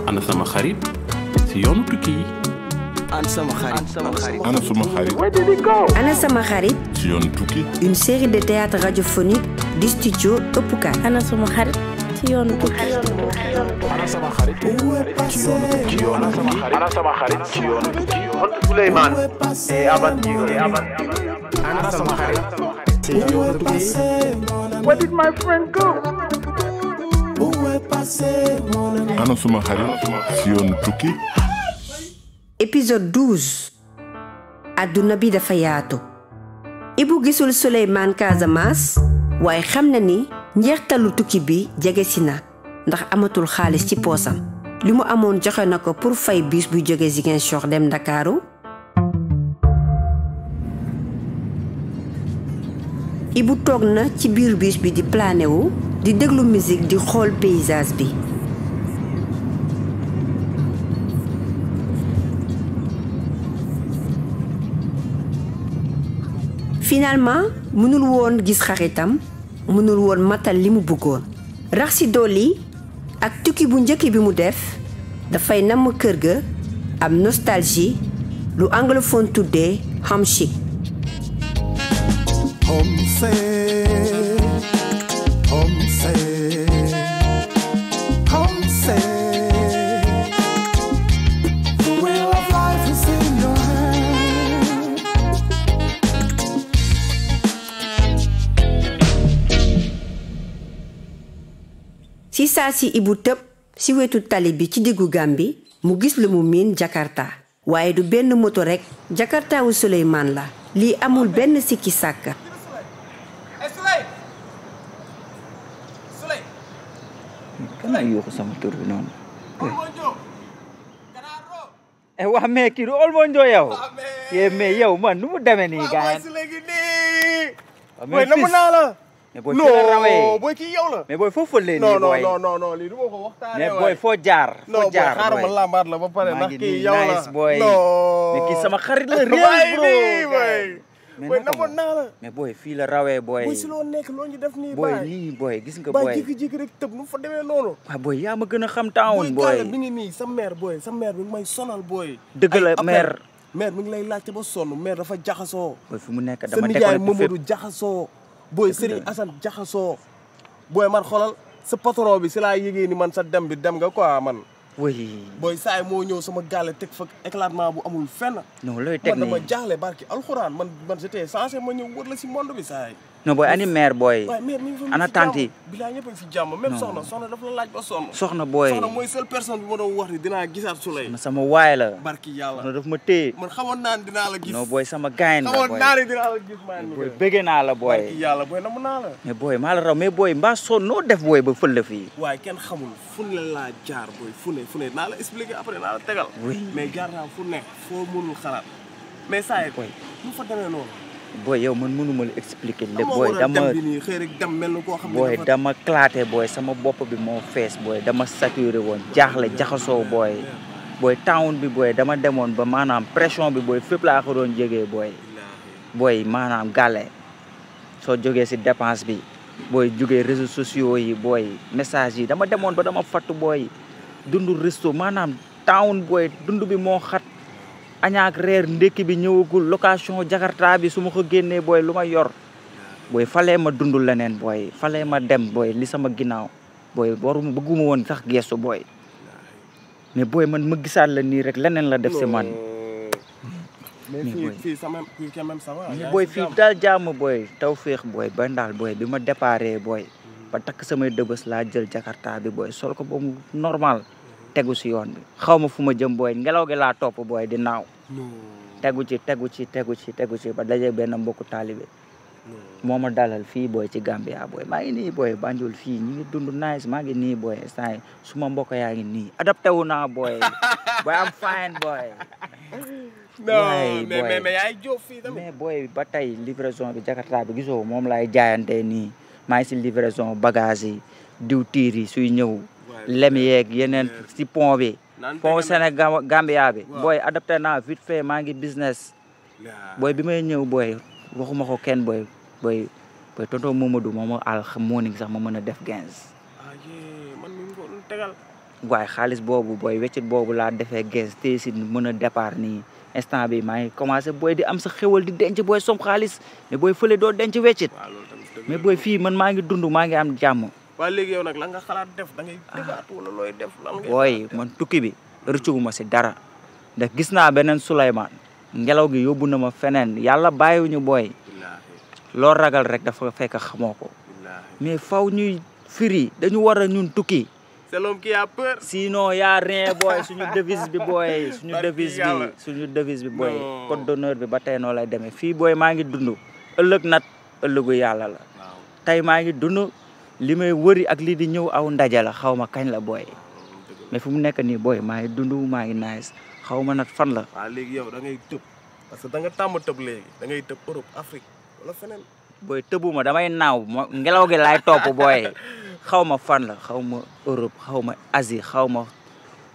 ana sama xarit si yoonu tukki yi. ana sama xarit. Ana sama xarit. ci yoonu tukki. Une série de théâtre radiophonique du studio Ëppukaay. Ana sama xarit ci yoonu tukki. Ana sama xarit ci yoonu tukki. Ana sama xarit ci yoonu tukki. Souleymane et aventure. Ana sama xarit ci yoonu tukki. Where did my friend go? ana suma xarit ci yoonu tukki. Épisode 12. Adduna bi dafa yaatu. Ibu gisul Souleymane Casamance waaye xam na ni njeextalu tukki bi jege si na ndax amatul xaalis ci poosam. li mu amoon joxe na ko pour fay bus bu jóge Ziguinchor dem Ndakaaru. Ibu toog na ci biir bus bi di plané wu di déglu musique di xool paysage bi. Finalement mënul woon gis xaritam mënul woon matal li mu bëggoon. rax ci dolli ak tukki bu njëkk bi mu def dafay namm kër ga am nostalgie lu anglophone tuddee homesick. ci saa si Ibu tëb ci wetu tali bi ci diggu Gàmbi mu gis lu mu miin Jakarta waaye du benn moto rekk Jakarta wu Souleymane la lii amul benn sikki sàkka. kan la yuuxu sama tur bi noonu. wax mais kii du Olmonjo yow. mais yow man nu mu demee nii gars yi. Boy namu naa la. mais booy fii la rawee non boy kii yow la. mais booy foo fële nii booy. non lii du ma ko waxtaanee mais booy foo jaar. non boy xaaral ma lambaat la ba pare ndax kii yow la. nice boy. non mais kii sama xarit la réel bro. boy namoon naa la. mais booy fii la rawee booy. boy si loo nekk loo ñu def nii booy baay. lii booy gis nga baay booy. jékki-jékki rek tëb nu fa demee noonu. waaw booy yaa ma gën a xam taawun boy booy. mi ngi nii sa mère boy sa mère mi ngi may sonal boy. dëgg la mère. mère mi ngi lay laajte ba sonn mère dafa jaxasoo. booy fu mu nekk sa dama nijaay décollecté Mamadou fépp. jaxasoo. boy Serigne Assane jaxasoo. boy man xoolal sa patron bi si laa yëgee ni man sa dem bi dem nga quoi man. oui. boy saay moo ñëw sama gàlle teg fa éclatement bu amul fenn. non looy teg man dama nii. jaaxle barki alxuraan man j'étais censé ma ñëw wër la si monde bi saay. non booy ani mère booy. waaye mère mi ngi fa ana tanti. bilaa ñëpp a ngi si jàmm même soxna dafa la laaj ba sonn. soxna booy. soxna mooy seule personne bi ma doon wax ni dinaa gisaat Souley. sama waay la. barki yàlla non daf ma téye. man xamoon naa ne dinaa la gis. non booy sama gaañ la xamoon booy. naa ne dinaa la gis maa booy bëgg naa la booy. barki yàlla booy namu naa la. mais booy maa la raw mais booy mbaa sonn noo def booy ba fël la fii. waaye kenn xamul fu ne laa jaar booy fu ne naa la expliquer après naa la tegal. oui mais jaar naa fu ne foo mënul xalaat. mais saa yi booy. nu fa demee noonu. booy yow man mënuma la expliquer lépp booy booy dama dem bi nii xëy rek dem mel na koo xam ne booy dama claté booy sama bopp bi moo fees booy dama saturé woon jaaxle jaxasoo booy. booy town bi booy dama demoon ba maanaam pression bi booy fépp laa ko doon jegee booy. booy maanaam gàlle soo jógee si dépense bi booy jógee réseaux sociaux yi booy message yi dama demoon ba dama fattu booy dundu resto maanaam town booy dund bi moo xat añaak reer ndékki bi ñëwagul location Jakarta bi su ma ko génnee booy lu ma yor booy falee ma dund leneen booy falee ma dem booy li sama ginnaaw booy waruma bëgguma woon sax gestu booy mais booy man ma gisaat la nii rek leneen la def si man. mais fii sama fii quand même ça va. booy fii daal jàmm booy taw féex booy ba ndaal booy bi ma déparé booy ba takk samay dëbës laa jël Jakarta bi booy sol ko ba mu normal tegu si yoon bi xaw ma fu ma jëm booy ngelaw gi laa topp booy di naaw. tegu ci ba daje benn mbokku taalibe moo ma dalal fii booy ci Gambia booy maa ngi nii booy Banjul fii ñu ngi dund nice maa ngi nii booy instant suma mbokk yaa ngi nii adapté wu naa booy booy am fine booy. non mais yaay jóob fii tamit. mais booy ba tey livraison bi Jakarta bi gisoo moom laay jaayante nii maa ngi si livraison bagage yi diw tiir yi suy ñëw lem yeeg yeneen si pont bi pont Sénégal Gambia bi booy adapté naa vite fait maa ngi business booy bi may ñëw booy waxuma ko kenn booy tonton Momadou moom al morning sax ma mën a def 15. man mi ngi ko tegal. waaye xaalis boobu booy weccit boobu laa defee gees te si mën a départ nii instant bi maa ngi commencé booy di am sa xewal di denc booy som xaalis mais booy fële doo denc weccit mais booy fii man maa ngi dund maa ngi am jàmm. waaye léegi yow nag la nga xalaat def da ngay tëggaat wala looy def lan ngay booy man tukki bi rëccuguma si dara ndax gis naa beneen Souleymane ngelaw gi yóbbu na ma feneen yàlla bàyyiwuñu booy loo ragal rek dafa fekk xamoo ko mais faw ñuy firi dañu war a ñun tukki. c'est l'homme qui a peur. sinon y'a rien booy suñu devise bi booy suñu devise bi booy code d'honneur bi ba tey noo lay demee fii booy maa ngi dund ëllëg nat ëllëgu yàlla la tey maa ngi dund li may wëri ak lii di ñëw aw ndaje la xaw ma kañ la booy mais fu mu nekk nii booy maa ngi dund maa ngi nice xaw ma nag fan la. waaw léegi yow da ngay tëb parce que da nga tàmm tëb léegi da ngay tëb Europe Afrique wala feneen. booy tëbuma damay naaw ngelaw gi laay topp booy xaw ma fan la xaw ma Europe xaw ma Asie xaw ma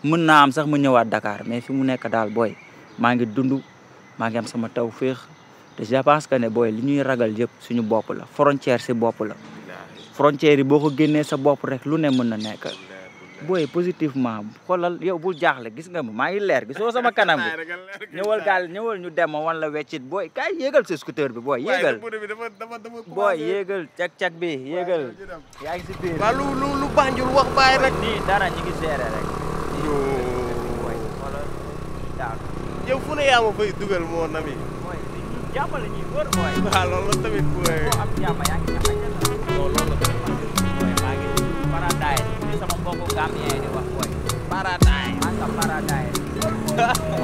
mën naa am sax mu ñëwaat Dakar mais fi mu nekk daal booy maa ngi dund maa ngi am sama taw féex te je pense que ne booy li ñuy ragal yëpp suñu bopp la frontière si bopp la frontière yi boo ko génnee sa bopp rek lu ne mën na nekk booy positivement xoolal yow bul jaaxle gis nga ma maa ngi leer gisoo sama kanam bi ñëwal ñu dem ma wan la weccit booy kaay yéegal sa scooter bi booy yéegal booy yéegal cag bi yéegal yaa ngi si biir waaw lu Banjul wax bàyyi rek nii dara ñu ngi gérer rek booy xoolal daal yow fu ne yaa ma fay dugal moo nami booy jàmm la ñuy wër booy waaw loolu la tamit booy am jàmm yaa ngi loolu la booy maa ngi paradise ni sama mbokku Gambien di wax booy paradise maa ngi paradise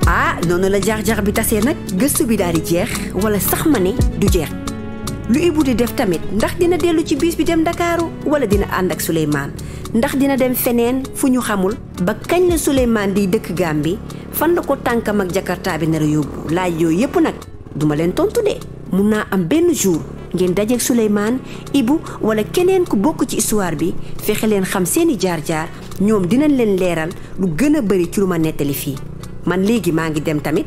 ah noonu la jaar-jaar bi tasee nag gëstu bi daal di jeex wala sax ma ne du jeex lu Ibou di def tamit ndax dina dellu ci bus bi dem Ndakaaru wala dina ànd ak Souleymane ndax dina dem feneen fu ñu xamul ba kañ la Souleymane di dëkk Gambie fan la ko tànkam ak Jakarta bi nar a yóbbu laaj yooyu yëpp nag duma leen tontu de mun naa am benn jour ngeen dajeeg Souleymane Ibou wala keneen ku bokk ci histoire bi fexe leen xam seeni jaar-jaar ñoom dinañ leen leeral lu gën a bëri ci lu ma nettali fii man léegi maa ngi dem tamit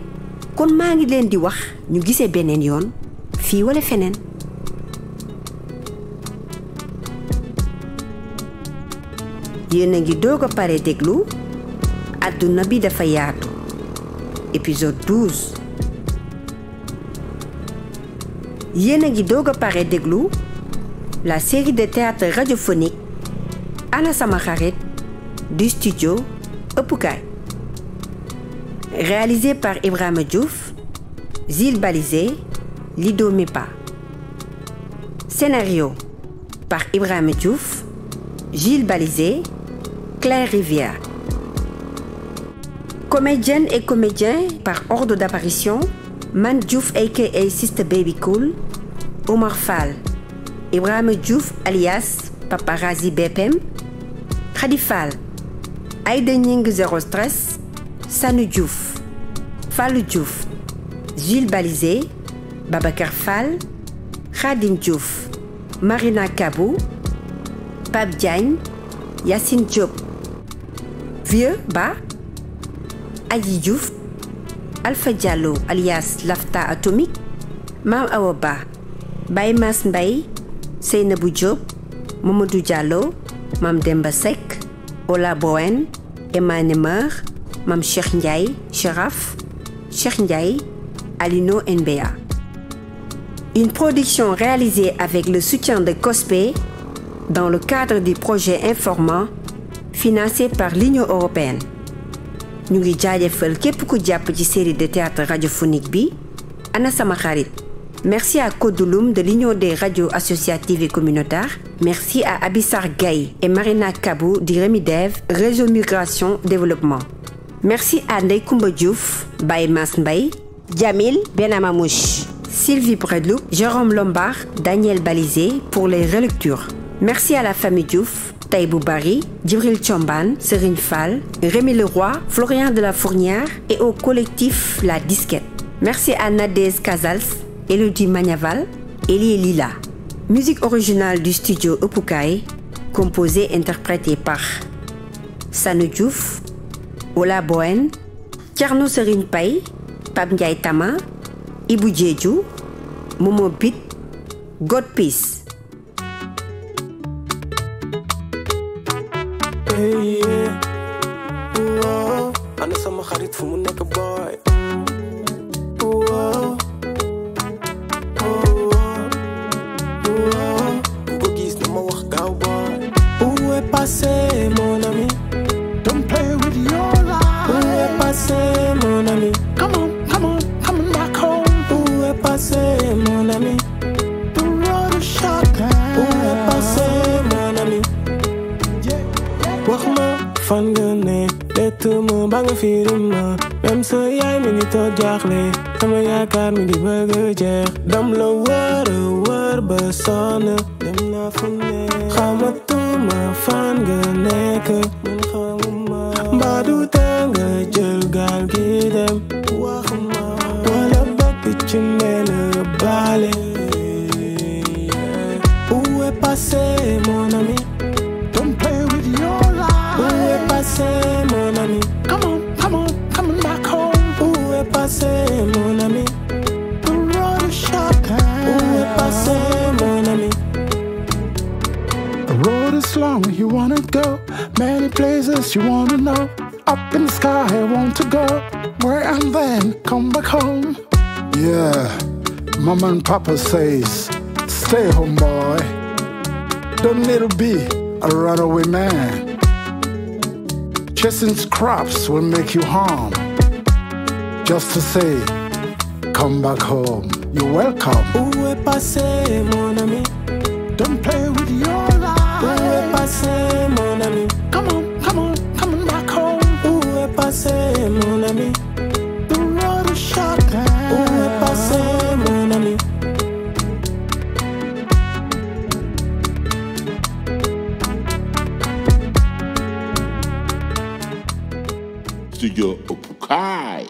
kon maa ngi leen di wax ñu gisee beneen yoon fii wala feneen. yéen a ngi doog a pare déglu àdduna bi dafa yaatu épisode 12. yéen a ngi doog a pare déglu la série de théâtre radiophonique Ana Sama Xarit du studio Ëppukaay. Réalisé par Ibrahima Diouf, Zil Balisé, Lido Mepa. Scénario par Ibrahima Diouf, Gilles Balisé, Claire Rivière. Comédiennes et comédiens par ordre d'apparition, Man Diouf aka Sister Baby Cool, Omar Fall, Ibrahima Diouf alias Paparazzi BPM, Khady Fall, Aïda Nying Zéro Stress, Sanu Diouf, Fallou Diouf, Gilles Balisé, Babacar Fall, Khadim Diouf, Marina Kabou, Pape Diagne, Yacine Diop, Vieux Ba, Adji Diouf, Alpha Diallo alias Lafta Atomique, Mam Awa Ba, Baye Mass Mbaye, Seynabou Diop, Mamadou Diallo, Mam Demba Seck, Ola Bowen, Emma Nemer, Mam Cheikh Ndiaye, Cheraf, Cheikh Ndiaye, Alino NBA. Une production réalisée avec le soutien de COSPE dans le cadre du projet Informant financé par l'Union européenne. ñu ngi jaajëfal képp ku jàpp ci série de théâtre radiophonique bi Ana Sama Xarit. Merci à Kodouloum de l'Union des radios associatives et communautaires. Merci à Abissar Gaye et Marina Kabou du Remidev, Réseau Migration Développement. Merci à Ndeye Koumba Diouf, Baye Mass Mbaye, Djamil Benamamouche, Sylvie Bredloup, Jérôme Lombard, Daniel Balisé pour les relectures. Merci à la famille Diouf, Taïbou Bari, Djibril Tchomban, Serine Fall, Rémi Leroy, Florian de la Fournière et au collectif La Disquette. Merci à Nadez Casals, Elodie Magnaval, Elie Lila. Musique originale du studio Ëppukaay, composée et interprétée par Sanu Diouf, Ola Boen, Thierno Serine Paye, Pape Ndiaye Tama, Ibou Diédhiou, Momo Bit, God peace. Hey, yeah. Wow. Ana sama xarit fu mu nekk boy. Wow. Ku gis na ma wax gaaw boy. Où est passé mon ami? Don't play with your life. Où est passé mon ami? Come on, coming back home. Où est passé mon ami? The road is shut down. Où est passé mon ami? Wax ma fan nga ne bett ma ba nga fiiri ma même sa yaay mi ngi toog jaaxle sama yaakaar mi ngi bëgg a jeex dam la wër ba sonn dem naa fu ne xamatuma fan nga nekk man xamuma mbaa du tee nga jël gaal gi dem wax ma wala bëgg ci mel baale où est passé mon ami? Don't play with your life. Où est passé mon ami? Come on, coming back home. Où est passé mon ami? The road is shut down. Où est passé mon ami? The road is long, you wanna go. Many places you wanna know. Up in the sky, I want to go. Where and then come back home. Yeah, Mama and Papa says, stay home, boy. Don't need to be a runaway man. Chasing scraps will make you harm. Just to say, come back home. You're welcome. Où est passé mon ami? Don't play with your life. Où est passé mon ami? Come on, coming back home. Où est passé mon ami? The road is shut down. Où est passé mon ami? Studio Opukai.